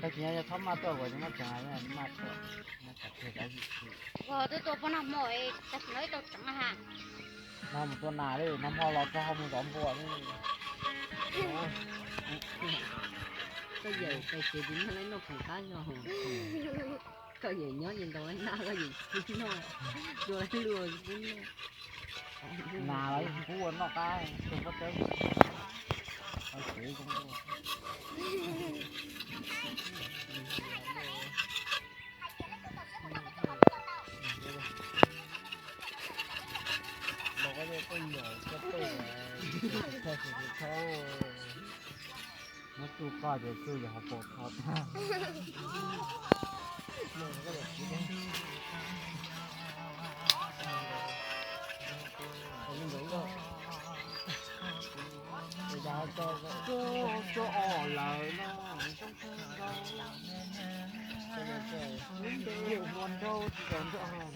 Tag kis nyob txhob maj tuaj, kuv tsis muaj tsev maj tuaj, maj tsev kav yim. Vos twb tua poj nag hmo, tam sim no ib tau tseev ha. No mus tua nas li, nag hmo los txog ho mus zov npua li. Koj yawm pais tsev tsis muaj leej noj khoom qab zog. Koj yawm nyob ces ntaus leej nab, koj yawm tsis noj, dua leej luag tsis pub noj. Nas los yeej tsis pub ua noj qab, tus pob tawb tsev zoo. Muab tsuj koj ces tsuj yog hauv paus tho tag. Tso, tso os lawm no, zoo kawg nkaus. Lub npe hu ua Nraug tsis tau nrog.